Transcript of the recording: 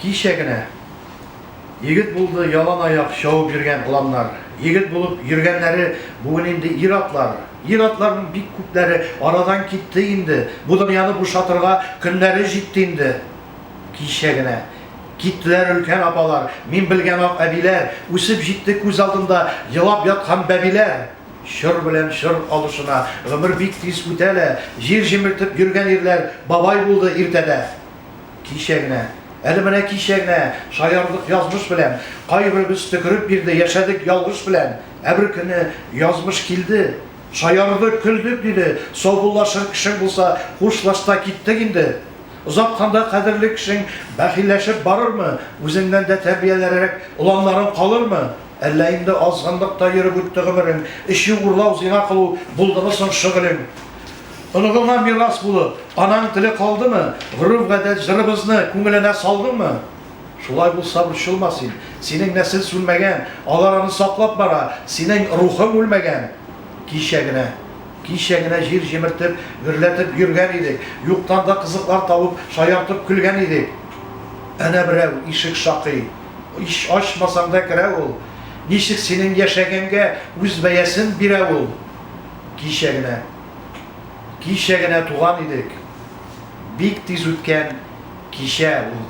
Кичә генә егет булды ялан аяк чабып йөргән оланнар. Егет булып йөргәннәре бүген инде ир-атлар. Ир-атларның бик күпләре арадан китте инде, бу дөньяны бушатырга көннәре җитте инде. Кичә генә киттеләр өлкән апалар, мин белгән ак әбиләр, үсеп җитте күз алдында елап яткан бәбиләр. Чор белән чор алышына, гомер бик тиз үтә лә, җир җимертеп йөргән ирләр бабай булды иртәдә. Кичә генә, әле менә кичә генә шаярдык язмыш белән, кайберебез төкереп бирде, яшәдек ялгыш белән. Ә бер көнне язмыш килде, шаярдык, көлдек, диде, саубуллашыр кешең булса, хушлаш та киттек инде. Озатканда кадерле кешең бәхилләшеп барырмы, үзеңнән дә тәрбиялерәк оланнарың калырмы? Әллә инде азгынлыкта йөреп үтте гомерең, эчү, урлау, зина кылу булдымы соң шөгылең? Оныгыңа мирас булып, анаң теле калдымы, гореф-гадәт җырыбызны күңеленә салдыңмы? Шулай булса борчылма син, синең нәсел сүнмәгән, алар аны саклап бара, синең рухың үлмәгән. Кичә генә, кичә генә җир җимертеп, гөрләтеп йөргән идек, юктан да кызыклар табып, шаяртып көлгән идек. Әнә берәү ишек шакый, иш ачмасаң да керә ул. Ничек синең яшәгәнгә үз бәясен бирә ул. Кичә генә. Кичә генә туган идек. Бик тиз үткән кичә ул.